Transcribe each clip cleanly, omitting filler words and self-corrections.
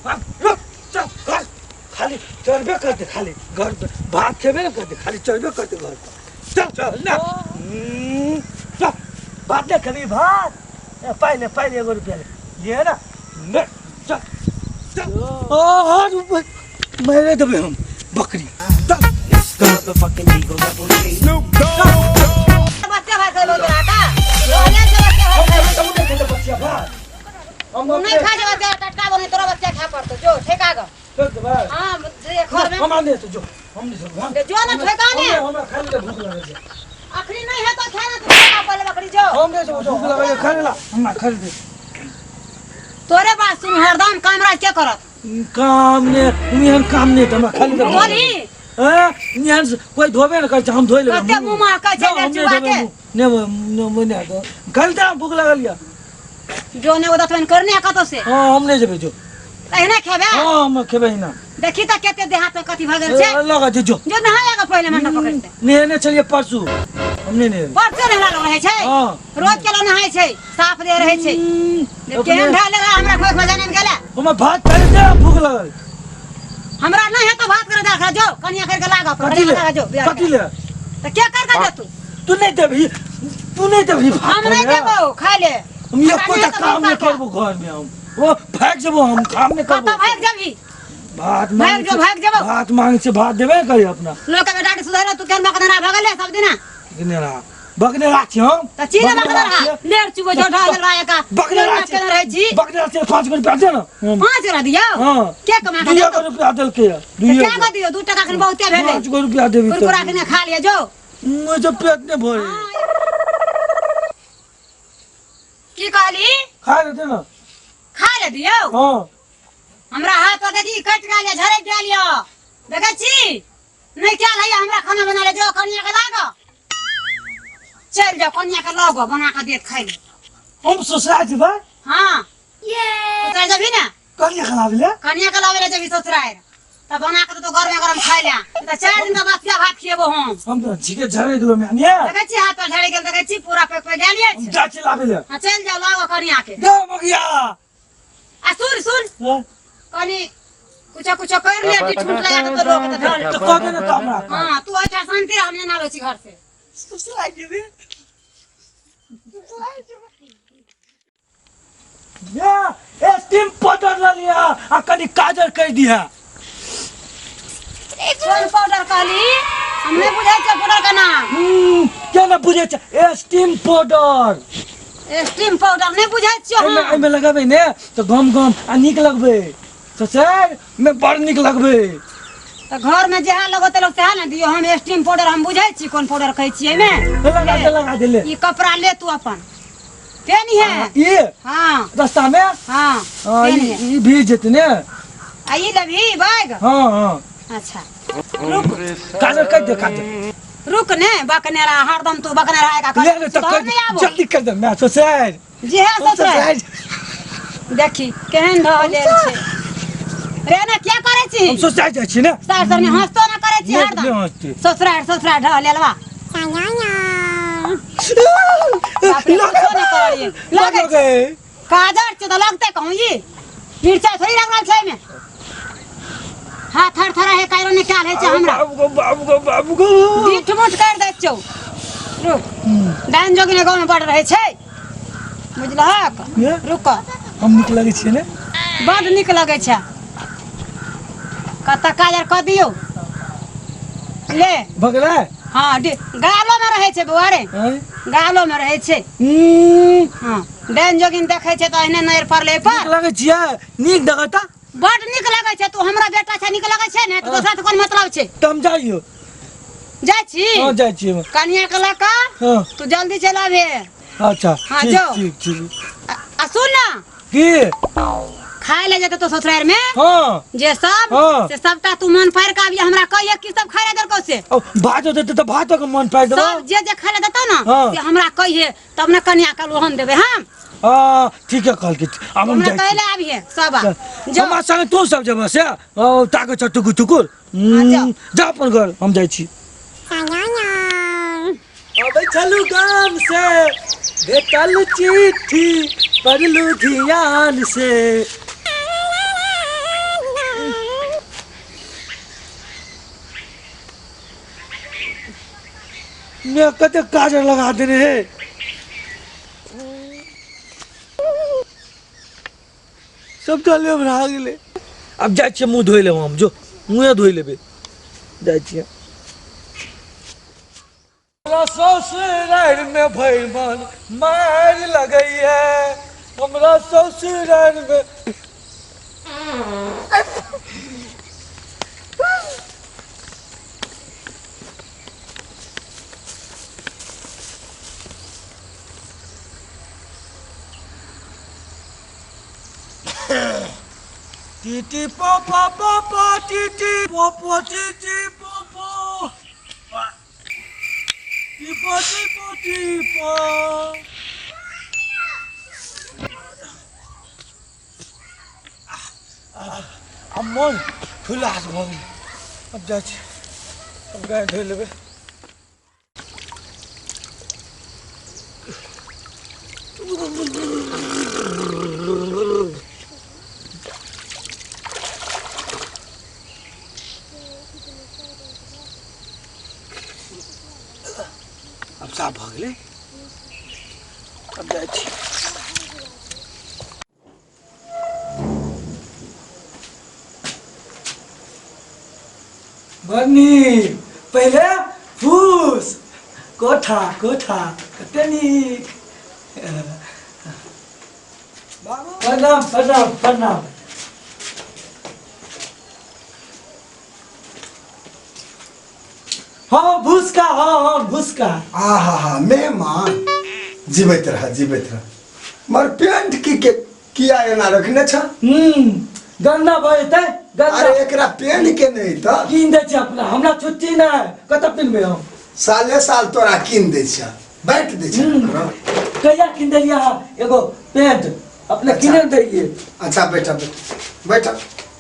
रुक चल घर खाली चढ़बे करते खाली घर पर भात खेबे ने करते खाली चढ़बे करते घर पर चल चल ना चल भात नहीं खेबी भात ए, पाइ ले पाइ ले एगो रुपया ले ये ना ने चल चल और मारे देबै हम बकरी चल बच्चा भात खेलो तोरा का रोहने से बच्चा भात हम हम नहीं खेते बच्चा भात हम नहीं खा जे बच्चा टटका बने तोरा बच्चा खा पड़तो जो ठेका ग चल देबै हां जे घर में हम आने तो जो हम नहीं सब हम ले जो ना ठेका ने हमरा खाली ले भूख लागल छै अखनी नहीं है तो खाना तो ठेका पड़ले बकरी जो हम नहीं जो भूख लागल छै खाली ला हमरा खाली दे तोरे बात सुन हरदम काम राज के करत काम ने एहन काम ने त हमरा खाली दे बोली हैं एहन से कोई धोबे न करै छै हम धोइ लेबै कते मुँह महकै छै हम नहि चुबा धोबै के मुँह। ने ने ने ने खाली दे भूख लागल या जो ने ओदतवन करने कतो से हां हम नहीं जेबै जो एहना खेबे हां हम खेबै ना देखी त केते देहात में कथी भऽ गेल छै लगा जे जो जो नहाएगा पहिले मंडप पकड़ते नहेने छलियै परसू हम नहि नहेबै परसो नहला लोग रहै छै हां रोज के लोग नहाय छै साफ दे रहै छै केहन ढाल रहा हमरा खोज मजा नहीं गेला हमरा भात खाइ दे भूख लागल हमरा नहीं है तो भात कर दे जो कनिया करके लागा पर कथी ले लगा जो बियाह कथी ले तो क्या कर के दे तू तू नहीं देबही तू नहीं देबही भात हम नहीं खाइ ले। देबो खाय ले हम एको टा काम नहीं करबो घर में हम ओ भागि जेबो हम काम नहीं करबो कतऽ भागि जेबही भात भागि मांग जो, भागि जेबो। भात मांग छै भात देबे करी अपना लोक के बेटा के सुधर तू केहन बकदरा भऽ गेलै सब दिना बकनेरा बकनेरा छी हम तऽ चीने बकनेरा बकदरा छियै। लेर चुबो जो ढाल रहा एका बकनेरा केहन छियै। रहै छी बकनेरा छियै 5 गो रुपया दे ना हम 5 गोरा दियौ हाँ। के कमा के दुइये देतौ गो रुपया देलकै तऽ दुइये के गो दियौ 2 टका खन बहुते भेलै 5 गो रुपया देबी कुरकुरा के ने खा लिअ जो मुझे पेट नहीं भरे की कहली खा लेते ना खा ले दियौ हाँ हमरा हाथ पर देखी कटि गेल या झड़कि गेल यऽ देखै छी नहि कयल हैया हमरा खाना बना ले जो कनिया के लागो चलि जाओ कनिया के लगो बना के देत खाइ ले हम ससुराल जेबै हाँ ससुराल जेबही ने कनिया के लाबै ले कनिया के लाबै ले जेबही ससुराल तऽ बना के तो गरमे गरम खाइ ले तऽ 4 दिन के बसिया भात खिएबो हम हम तऽ झिके झरे गेलो मानिए देखै छी हाथ पर झड़ि गेल देखै छी पूरा पेक पेक गेल हम अछि जाइ छी लाबै ले हाँ चलि जाओ लागो कनिया के दे मगिया आ सुन सुन हाँ? कनी कुछो कुछो कर ले डिठ मुठ लगा के तो लोग के धर तऽ कह दे ने तऽ हमरा हाँ तू अच्छा शांति रह हम नहि आबै छी घर से ससुराल जेबै या स्टीम पाउडर ल लिया आ कनी काजर कहि दिहा कोन पाउडर कहली हम नहि बुझै छियै पाउडर के नाम के ने बुझै छै स्टीम पाउडर स्टीम पाउडर नहि बुझै छियै एहिमे हम एहिमे लगेबै ने तऽ गम गम आ नीक लगबै ससुर मे बड़ नीक लगबै तऽ घर में जहाँ लगोते लोग सएह ने दियौ हम स्टीम पाउडर हम बुझै छी कोन पाउडर कहै छियै एहिमे लगा दे लगा दे ले ई कपड़ा ले तू अपन पेन है ई हाँ रास्ता में हाँ हाँ, पेन ई है ई भीज जेतै ने आ ई लेबही बैग हाँ हाँ अच्छा रुक काजर कहि दे काजर रुक ने बकने रहा हरदम तू बकने रहा का ले ले तो सुधार कर नहीं आबो जल्दी कर दे मैं ससुर जी है ससुर देखी केहन धऽ लेल छै रे ना क्या करै छी हम ससुर जाइ छी ने सार सार हंसतो ना करै छी नहि हरदम नहि हंसती ससुरार ससुरार ढह लेलवा बाप रे, कुछो नहि करलियै। लगै लगै काजर छै तऽ लगतै कहूँ ई मिरचाइ थोड़ी लागल छै एहिमे हाथ थर थर हे कायरो निकाल है छै हमरा बाबू गो बाबू गो बाबू गो पीठ मुठ कर दै छौ रुक डाइन जोगिने गाँवमे बड़ रहै छै बुझलहक ये? रुक हम नीक लगै छियै ने बड नीक लगै छै कतऽ काजर कऽ दियौ ले भऽ गेलै हँ गालोमे रहै छै बौआ रे आँय? गालोमे रहै छै हँ डाइन जोगिन देखै छै तऽ एहने नजर पड़लै पर नीक लगै छियै नीक देखता बड नीक लगै छै तू हमरा बेटा छै नीक लगै छै ने तऽ दोसरा से कोन मतलब छै तऽ हम जाइयो जाइ छी हँ जाइ छियै हम। कनिया के लऽ कऽ हँ तू जल्दी चलि आबे अच्छा हाँ, ठीक जाओ। ठीक ठीक आ सुन ना की खाय ले जेतौ तो ससुरार में हाँ जे सब हाँ। से सबटा तू मन फाड़ के आबिये हमरा कहिए की सब खाय ले देलकौ से ओ भात देतै तऽ भातो के मन पारि देबौ सब जे जे खाय ले देतौ ना हाँ। से हमरा कहिए तब ने कनिया के लोहन देबै हम हाँ ठीक है कहलकै आब हम हमरा जाइ कहे छी ले आबिए सब आ। जो हमरा संगे तू सब जेबह से ओ ताकै छ टुकुर टुकुर हाँ, जाओ। जा अपन घर हम जाइ छी अबै छलू गाम से भेटल चिट्ठी पढ़लू ध्यान से मैं कते काजर लगा देने है। सब चले भरा गेलै। आब जाइ छियै मुँह धोइ लेब हम, जो मुँहे धोइ लेबै, जाइ छियै। हमरा ससुरारि में भरि मन मारि लगैया, हमरा ससुरारि में। टी पो पो पो पो टी टी पो पो टी टी पो पो टी पो टी पो टी पो। आब मन खुलास भऽ गेल। आब जाइ छी, आब गाय धोइ लेबै। आब साफ भऽ गेलै, आब जाइ छी। बड़ नीक, पहिले फूस कोठा कोठा कते नीक। बाबू प्रणाम प्रणाम प्रणाम। हाँ भूसका, हाँ हाँ भूसका। आहा हा मेहमान, जीवैत रह जीवैत रह। मगर पेंट की के किया एना रखने छ? गंदा भऽ जेतै गंदा। अरे एकरा पेन के नहीं त कीन दै छै अपना, हमरा छुट्टी नहि, कतऽ पिन्हबै हम? साले साल तोरा कीन दै छ, बाँटि दै छ। कहिया कीन देलियै अहाँ एगो पेंट? अपने किने देलियै। अच्छा बैठ बैठ बैठ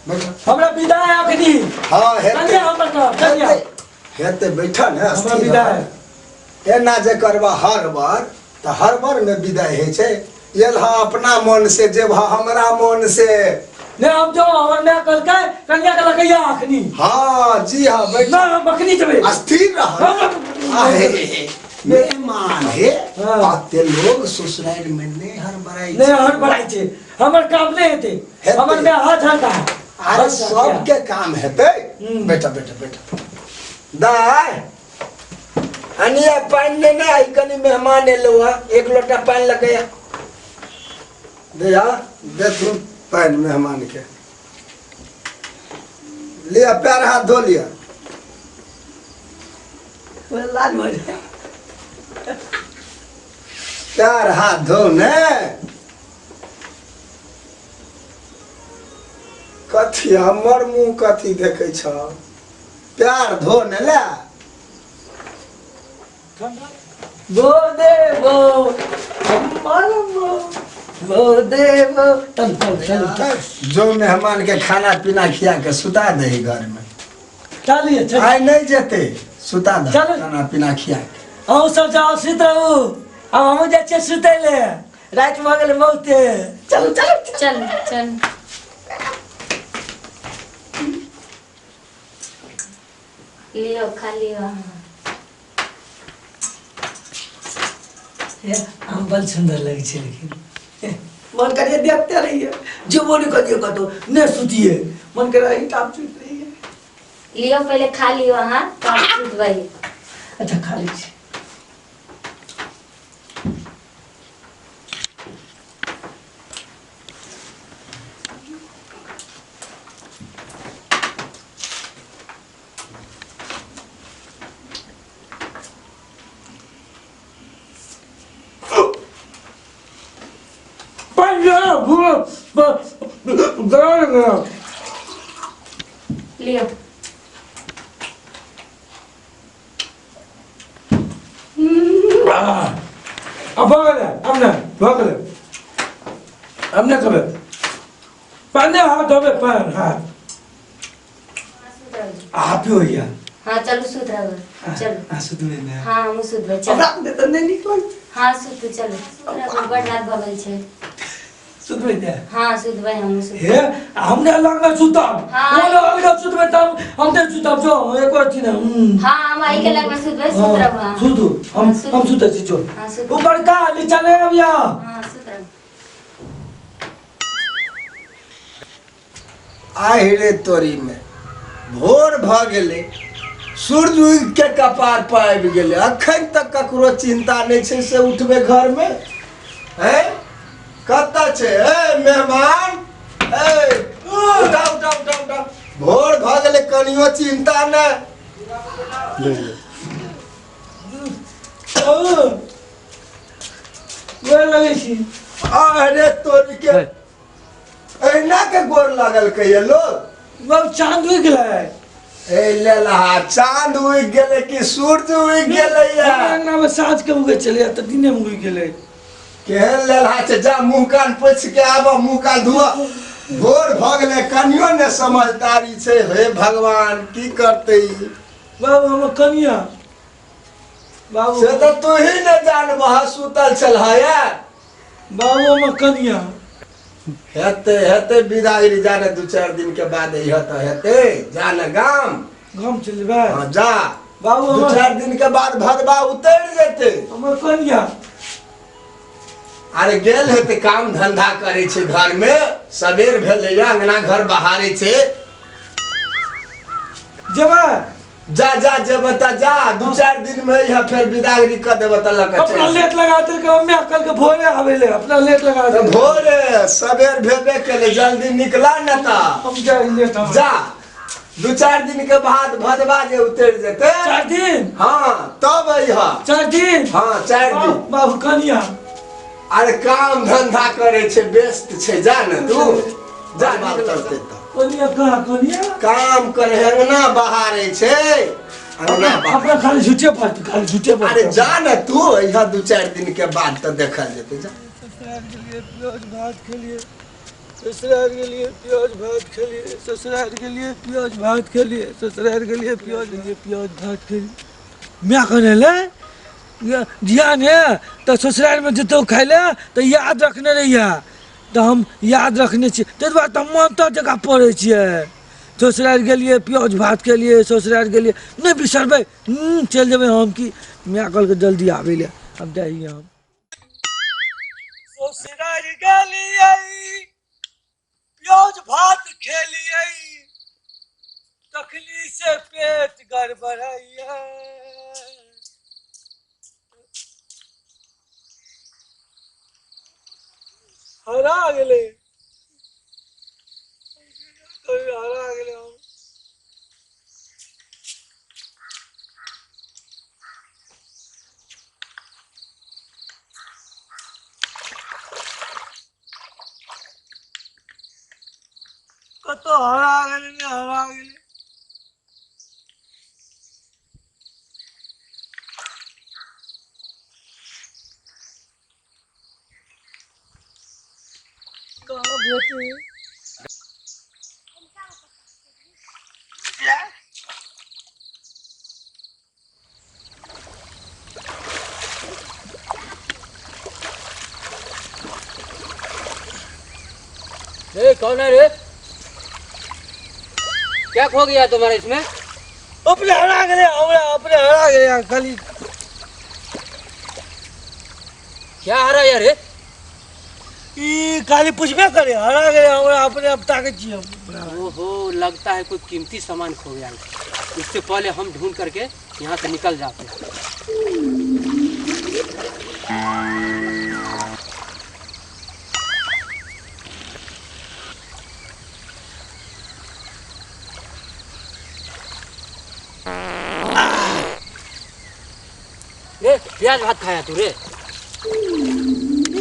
बैठ। हमरा विदा है अखनी। हाँ हेतै। चलिए हमर तरफ, चलिए। हेतै, बैठ ने, हमरा स्थिर विदा रह। है। एना जे करबा हर बार तऽ हर बार ने विदाई होइ छै। एल हा अपना मन से, जेब हा हमरा मन से। ने हम जो हमर माय कहलकै कनिया के लगैया अखनी। हाँ जी हाँ बैठ। ना हम अखनी जेबै। स्थिर रह। आहे मेहमान हे। हाँ। अते लोग ससुराल में नहीं हड़बड़ाई नहीं छै। हड़बड़ाई छै, हमर काम नहीं हेतै। हेतै। हमर माय हाथ हटा। अरे सबके काम हेतै। बेटा बेटा बेटा दाय अनिया पानि लेने आई, कनी मेहमान एलो है, एक लोटा पानि लगैया दया देथुन पानि मेहमान के। लिया पैर हाथ धो लिया। लाल भऽ जाय। पैर हाथ धो ने। कथी हमर मुंह कथी देखै छ? पैर धो ने ले। बो देवो हमर बो बो देवो चल चल चल चल। जो मेहमान के खाना पीना खिया के सुता दे घर में। चलिए चलिए। आइ नहीं जेते, सुता दे। चलो। खाना पीना खिया के। अहूँ सब जाओ सुत रहू, आब हमहूँ जाइ छियै सुतै ले, राति भऽ गेलै बहुते। चलू चलू चल चल। लियो खा लियो अहाँ। हे, आम बड़ सुन्दर लगै छै, लेकिन मन करिए देखते रहिए, जेबो नहीं करिए कतौ, नहीं सुतिए, मन करे एहिठाम सुति रहिए। लियो पहिले खा लियो अहाँ, तब सुतबै। अच्छा खा लै छी। लियो। अब भऽ गेलै, आब नहि भऽ गेलै, आब नहि खेबै। पानि हाथ धोबै, पानि हाथ आप ही होइया। हाँ चलू सुत रहबै, चलू। हाँ सुतबै ने। हाँ हमहूँ सुतबै, चलू। हमरा तऽ नहि नीक लगतै। हाँ सुतू, चलू सुत रहबै, बड़ रात भऽ गेल छै। सुतबै ने? हाँ, सुतबै, हमहूँ सुतबै। हे, हमरा लग में सुतब। हाँ। ओ लग सुतबै तब हम नहि सुतब, जो एको अथी नहि। हाँ, हम अही के लग में सुतबै, सुत रहू अहाँ। सुतू हम। हाँ, सुतू। हम सुतै छी, जो। हाँ, सुतू। ऊपर का नीचा नहि अबिया। हाँ, सुत रहू। आहि रे तोरी में, भोर भऽ गेलै, सूर्य उगि के कपार पर आबि गेलै, अखन तक ककरो चिंता नहि छै से उठबै घरमे। हैं, कतऽ छै? ए मेहमान, ए उठा उठा उठा उठा, भोर भऽ गेलै, कनियो चिंता नहि। गोर लगै छी। अरे तोरी के, अहिना के गोर लागल कहिए लोग? बाबू, चांद उगि गेलै। ए लेलहा, चांद उगि गेलै कि सूर्य उगि गेलै? हमरा या अंगना में साँझ के उगै छलै, तऽ दिने में उगि गेलै। केहन लेलहा छै? जा मुंह कान पोछि के आब, मुंह कान धुआ, भोर भऽ गेलै, कनियो ने समझदारी छै। हे भगवान, की करतै ई? बाबू, हमर कनिया बाबू। से तऽ तू ही ने जानबह, सुतल छलह यार। बाबू, हमर कनिया। हेतै हेतै विदागरी, जा ने, 2-4 दिन के बाद अइह तऽ हेतै। जा ने गाम। गाम चलि जेबै? हाँ, जा। बाबू, दू हमर चारि दिन के बाद भदवा उतरि जेतै। हमर कनिया। अरे गेल हेतै, काम धंधा करै छै घर में, सबेर भेलै, अंगना घर बहारै छै। जेबै? जा जा, जेबै तऽ जा, 2-4 दिन में अइह, फेर विदागरी कऽ देबै तऽ लऽ कऽ अपना चलि। लेट लगा देलकै मम्मी, कल के भोरे आबै ले, अपना लेट लगा तऽ देलकै। भोरे सबेर भेबे केलै, जल्दी निकला ने तऽ। हम जाइ लेट हम। जा, 2-4 दिन के बाद भदवा जे उतरि जेतै। 4 दिन? हाँ, तब अइह। 4 दिन? हाँ, 4 दिन। बाबू, कनिया। अरे काम धंधा करे छै, व्यस्त छै, जा ने तू, जा, निकलते तऽ। कनिया कहाँ, कनिया? काम करे, अंगना बहारे छै, अंगना बहारे। अपना खाली झूठे बात, खाली झूठे बात। अरे जा ने तू, अइह 2-4 दिन के बाद तऽ देखल जेतै, जा। ससुराल गेलियै, प्याज भात खेलियै। ससुराल गेलियै, प्याज भात खेलियै। ससुराल गेलियै, प्याज भात खेलियै। ससुराल गेलियै, प्याज गेलियै, प्याज भात खेलियै। माय कहने ले ध्यान है तऽ ससुरालमे जेतौ खाइ लए तऽ याद रखने रहिए, तऽ हम याद रखने छियै, ताहि दुआरे तऽ हम मानता जकाँ पढ़ै छियै। ससुराल गेलियै, प्याज भात खेलियै। ससुराल गेलियै, नहि बिसरबै। चलि जेबै हम की? माय कहलकै जल्दी आबै लए, आब जाइ हियै हम। ससुराल गेलियै, प्याज भात खेलियै, तखनी से पेट गड़बड़ैया। हरा गेलै, हरा गेलै हम। कतौ हरा गेलै ने, हरा गेलै। कहाँ भेटै? ए, कौन है रे? क्या खो गया तुम्हारे इसमें? अपने हरा गेलै हमरा, अपने हरा गेलै खाली। क्या हरा यार रे? ई खाली पुछबे करे, हरा गेलै हमरा अपने, अब ताकै छियै हम। ओहो, लगता है कोई कीमती सामान खो गया है। इससे पहले हम ढूंढ करके यहाँ से निकल जाते हैं। रे, प्याज भात खाया तू रे?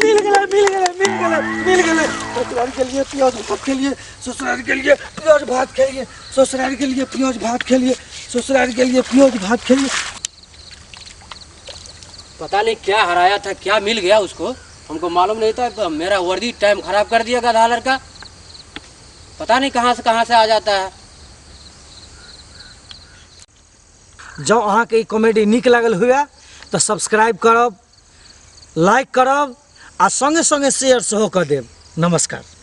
मिल गेलै, मिल गेलै, मिल गेलै, मिल गेलै। ससुराल गेलियै, प्याज भात खेलियै। ससुराल गेलियै, प्याज भात खेलियै। ससुराल गेलियै, प्याज भात खेलियै। ससुराल गेलियै, प्याज भात खेलियै। पता नहीं क्या हराया था, क्या मिल गया उसको, हमको मालूम नहीं था। मेरा वर्दी टाइम खराब कर दिया गधा लड़का, पता नहीं कहाँ से आ जाता है। जँ अहाँके ई कॉमेडी नीक लागल हुए तऽ सब्सक्राइब करब, लाइक करब आ सङ्गे सङ्गे शेयर सेहो कऽ देब। नमस्कार।